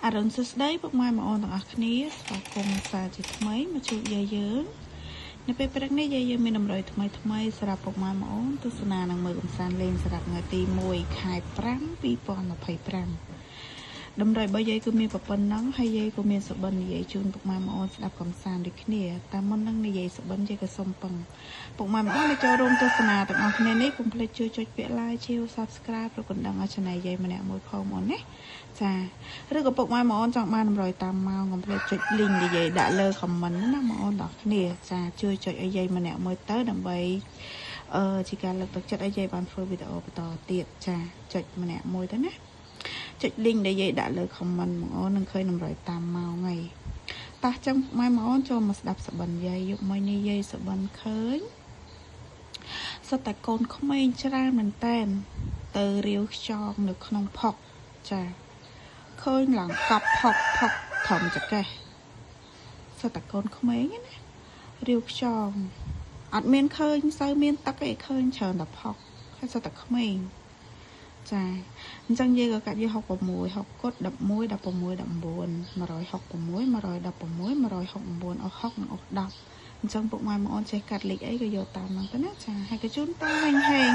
អរុណសួស្តីពុកម៉ែបងប្អូនទាំងអស់គ្នាស្វាគមន៍សាជាថ្មីមកជួបយាយយើងនៅពេលព្រឹកនេះយាយយើងមានតម្រុយថ្មីថ្មីសម្រាប់ពុកម៉ែបងប្អូនទស្សនានិងមើលកម្សាន្តលេងសម្រាប់ថ្ងៃទី1ខែ5 2025តម្រុយរបស់យាយគឺមានប៉ុណ្ណឹងហើយយាយក៏មានសុបិននិយាយជូនពុកម៉ែបងប្អូនស្ដាប់កំសាន្តដូចគ្នាតែមុននឹងនិយាយសុបិនយាយក៏សុំពឹងពុកម៉ែបងប្អូនដែលចូលរួមទស្សនាទាំងអស់គ្នានេះកុំភ្លេចជួយចុចពាក្យ like ជា Subscribe ឬកណ្ដឹងឲ្យ Channel យាយម្នាក់មួយផងបងណាចាឬក៏ពុកម៉ែបងប្អូនចង់បានតម្រុយតាមម៉ោងកុំភ្លេចចុច link ដែលយាយដាក់លើ comment ណាបងប្អូនទាំងគ្នាចាជួយចុចឲ្យយាយម្នាក់មួយទៅដើម្បីអឺជាការលើកទឹកចិត្តឲ្យយាយបានធ្វើវីដេអូបន្តទៀតចាចុចម្នាក់មួយទៅណាចុច link ដែលយាយដាក់លើ comment បងអូននឹងឃើញតម្រុយតាមម៉ោងហើយតោះចឹងម៉ែបងអូនចូលមកស្ដាប់សបិនយាយយកមកនេះយាយសបិនឃើញសុទ្ធតែកូនក្មេងច្រើនមែនតែនទៅរាវខ្យងនៅក្នុងផុកចាឃើញឡើងកប់ផុកផុកធំចកេះសុទ្ធតែកូនក្មេងណារាវខ្យងអត់មានឃើញសូវមានទឹកអីឃើញច្រើនតែផុកហើយសុទ្ធតែក្មេងចាអញ្ចឹងយើងក៏កាត់យក66 6គុត11 16 19 166 116 169អស់6និងអស់10អញ្ចឹងពុកម៉ែបងអូនចេះកាត់លេខអីក៏យកតាមហ្នឹងទៅណាចាហើយក៏ជូនតាហេងហេង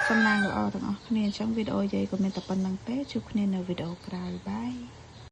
សំណាងល្អទាំងអស់គ្នាអញ្ចឹងវីដេអូយាយក៏មានតែប៉ុណ្្នឹងទេជួបគ្នានៅវីដេអូក្រោយបាយ។